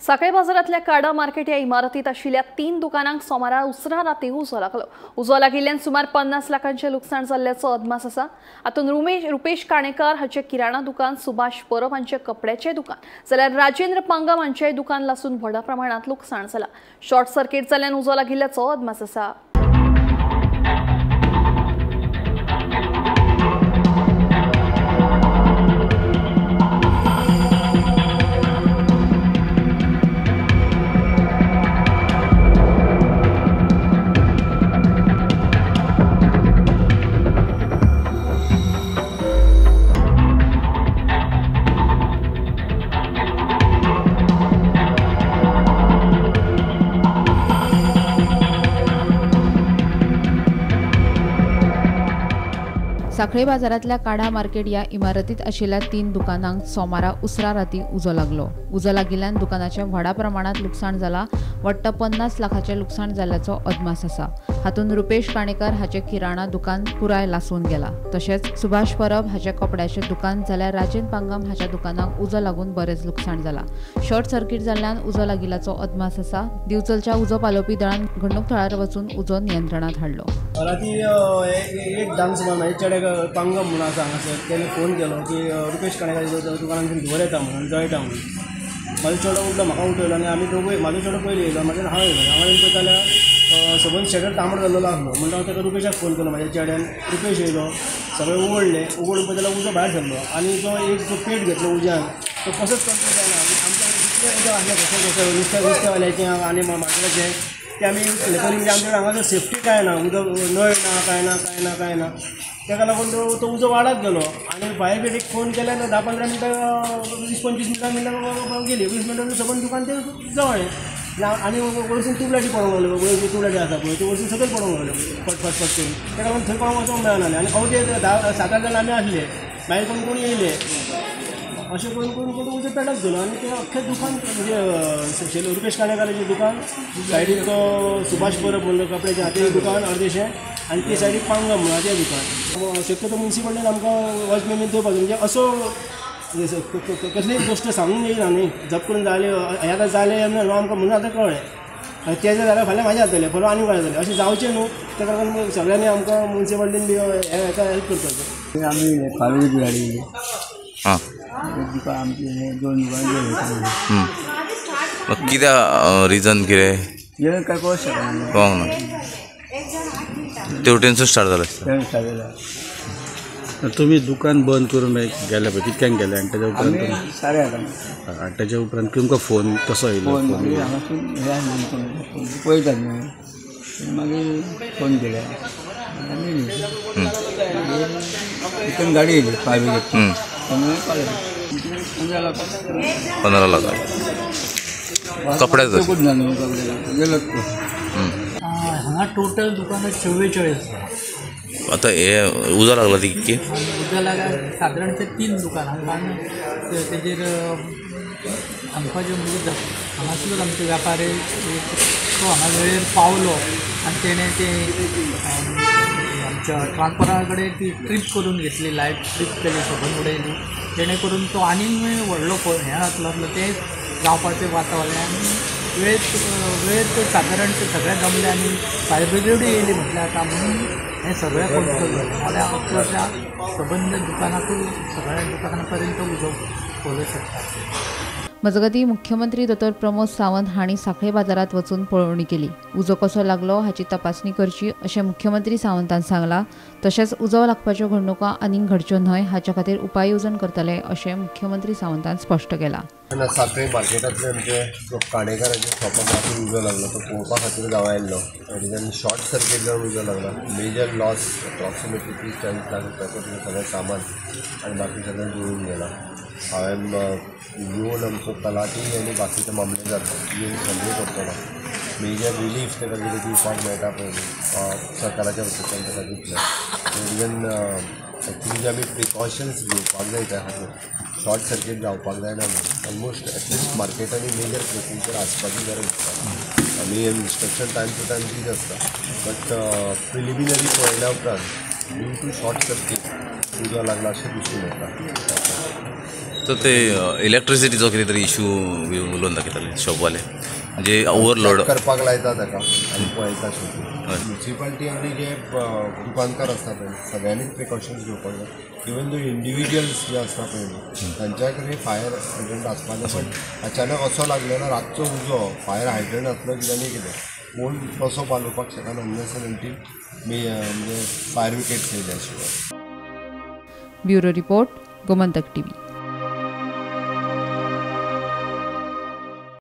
सांखळे बाजारांतल्या काडा मार्केट ह्या इमारतीत आशिल्ल्या 3 दुकानांक सोमारा उसरां राती उजो लागलो. उजो लागिल्ल्यान सुमार 50 लाखांचें लुकसाण जाल्ल्याचो अदमास आसा. हातूंत रुपेश काणेकार हाचें किराणा दुकान, सुभाष परब हांचें कपड्याचें दुकान जाल्यार राजेंद्र पांगम हांचें दुकान लासून व्हडा प्रमाणांत लुकसाण जालां. शॉर्ट सर्किट जाल्ल्यान उजो लागिल्ल्याचो अदमास आसा. सांखळे बाजारांतल्या काडा मार्केट ह्या इमारतीत आशिल्ल्या 3 दुकानांक सोमारा उसरा राती उजो लागलो. उजो लागिल्ल्यान दुकानाचें व्हडा प्रमाणांत लुकसाण जालां. वट्ट 50 लाखाचें लुकसाण जाल्ल्याचो अदमास आसा. हातूंत रुपेश काणेकार हाचें किराणा दुकान पुराय लासून गेलां. तशेंच सुभाष परब हाचें कपड्याचें दुकान जाल्यार राजेंद्र पांगम हाच्या दुकानाक उजो लागून बरेंच लुकसाण जालां. शॉर्ट सर्किट जाल्ल्यान उजो लागिल्ल्याचो अदमास आसा. दिवचलच्या उजो पालोवपी दळान घडणूक थळार वचून उजो नियंत्रणांत हाडलो. राती एक धांक सुमार म्हाजे चेड्याक पांगम म्हणून आसा हांगासर, तेणें फोन केलो की रुपेश काणेकार दुकानांतून धुंवर येता म्हणून, जळटा म्हणून. म्हाजो चेडो उठलो, म्हाका उठयलो आनी आमी दोगूय, म्हाजो चेडो पयलीं येयलो, मागीर हांव येयलो. हांव येवन पळयता जाल्यार सबंद शटर तांबडो जाल्लो आसलो. म्हणटा हांव ताका रुपेशाक फोन केलो, म्हाज्या चेड्यान. रुपेश येयलो, सगळें उगडलें, उगडून पळयता जाल्यार उजो भायर सरलो आनी जो एक जो पेट घेतलो उज्यान तो कसोच कंट्रोल जायना. आमच्या जितलें उदक आसलें कसो कसो नुस्तें आनी मार्केटाचें ते आमी यूज केलें. पयलीं म्हणजे आमच्या कडेन हांगासर सेफ्टी कांय ना, उदक नळ ना, कांय ना, कांय ना, कांय ना. ताका लागून तो उजो वाडत गेलो आनी फायर ब्रिगेडीक फोन केल्यार 10-15 मिनटां 20-25 मिनटां गेली. 20 मिनटां सबंद दुकान तें जळ्ळें आनी वयरसून ट्युबलायटी पडोंक लागल्यो. वयर जी ट्युबलायटी आसा पळय त्यो वयरसून सकयल पडोंक लागल्यो फट फट फट करून. ताका लागून थंय कोणाक वचोंक मेळनासलें आनी अवटे 7-8 जाण आमी आसले, मागीर कोण कोण येयले. अशें करून करून करून उजो पेटत गेलो आनी तें अख्खें दुकान म्हणजे रुपेश काणेकाराचें दुकान, सायडीक तो सुभाष परब म्हणून कपड्याचें तें दुकान अर्देशें आनी ते सायडीक पांगम म्हणून तें दुकान. शक्यतो मुन्सिपालिटीन आमकां वॉचमॅन दिवपाक म्हणजे असो कसलीय गोश्ट सांगूंक येयना न्ही, जप करून जालें हें आतां जालें आमकां म्हणून आतां कळ्ळें. तें जाल्यार फाल्यां म्हाजें जातलें, परवां आनी कोणाचें जातलें, अशें जावचें न्हू. ताका लागून सगळ्यांनी आमकां मुन्सिपालिटीन बी हेका हेल्प करपाचें. आमी फारूक गाडी दुकान आमचे 2 दुकान गेले. कित्याक रिजन कितें काय कळूंक शकना, कळोंक ना. तेवटेनसून स्टार्ट जालें. स्टार्ट जालें. तुमी दुकान बंद करून गेले पळय, कितक्यांक गेले आनी ताच्या उपरांत 8:30 आनी ताच्या उपरांत तुमकां फोन कसो येयलो? फोन मागीर हांगासून हें पळयतात न्हू, मागीर फोन केले आनी रिटर्न गाडी येयली फायर ब्रिगेड, 15 लाख. 15 लाख कपड्याचो गेलो. हांगा टोटल दुकानां 44 आसा. आतां हे उजो लागला ती कितकी? उजो लागला सादारण ते 3 दुकानां. तेजेर सांगपाचें म्हणजे हांगासरूच आमचे व्यापारी तो हांगा वेळेर पावलो आनी तेणें तें आमच्या ट्रान्सफॉर्मरा कडेन ती ट्रीप करून घेतली, लायट ट्रीप केली, सबंद उडयली, जेणे करून तो आनीक व्हडलो हें जातलो आसलो तें जावपाचें वातावरण. आनी वेळेत सादारण ते सगळे जमले आनी फायर ब्रिगेडूय येयली म्हटल्यार आतां, म्हणून हें सगळें कंट्रोल जालें. नाल्यार अक्षरशा सबंद दुकानाकूय सगळ्या दुकानां पर्यंत उजो पळोवंक शकता. मजगतीं मुख्यमंत्री दोतोर प्रमोद सावंत हांणी सांखळे बाजारांत वचून पळोवणी केली. उजो कसो लागलो हाची तपासणी करची अशें मुख्यमंत्री सावंतान सांगलां. तशेंच उजो लागपाच्यो घडणुको आनीक घडच्यो न्हय हाच्या खातीर उपाय येवजण करतले अशें मुख्यमंत्री सावंतान स्पश्ट केलां. सांखळे मार्केटांतले आमचे जो काणेकाराच्या शॉपाक राती उजो लागलो तो पळोवपा खातीर गांव आयिल्लो आनी शॉर्ट सर्कीट जावन उजो लागला. मेजर लॉस अप्रॉक्सिमेटली 30-40 लाख रुपयाचो सगळें सामान आनी बाकी सगळें जळून गेलां. हांवें येवन आमचो तलाठी आनी बाकीचे मामलेदार येवन सर्वे करतलो. मेजर रिलीफ ताका कितें दिवपाक मेळटा पळय सरकाराच्या वतींतल्यान ताका दितले. रिजन एक्चुली जे आमी प्रिकॉशन्स घेवपाक जाय त्या खातीर शॉर्ट सर्कीट जावपाक जायना म्हणून ऑलमोस्ट एटलिस्ट मार्केटांनी मेजर प्रोसिजर आसपाची गरज आसता. आमी इन्स्ट्रक्शन टायम टू टायम दीत आसता, बट प्रिलिमिनरी पळयल्या उपरांत ड्यू टू शॉर्ट सर्कीट उजो लागला अशें दिसून येता. तर ते इलेक्ट्रिसिटीचो कितें तरी इशू उलोवन दाखयताले शॉपवाले, म्हणजे ओवरलोड करपाक लायता ताका आनी पळयता शेवटी. म्युनिसिपालिटी आनी जे दुकानकार आसता पळय सगळ्यांनीच प्रिकॉशन्स घेवपाक जाय. इवन दो इंडिविज्युअल्स जे आसता पळय न्हू तांच्या कडेन फायर हायड्रंट आसपा जाय, पण अचानक असो लागलो ना रातचो उजो, फायर हायड्रंट आसलो कितें आनी कितें कोण कसो पालोवपाक शकना अनलेस एंड अंटील म्हणजे फायर ब्रिगेड्स येयल्या शिवाय. Bureau report, Gomantak TV.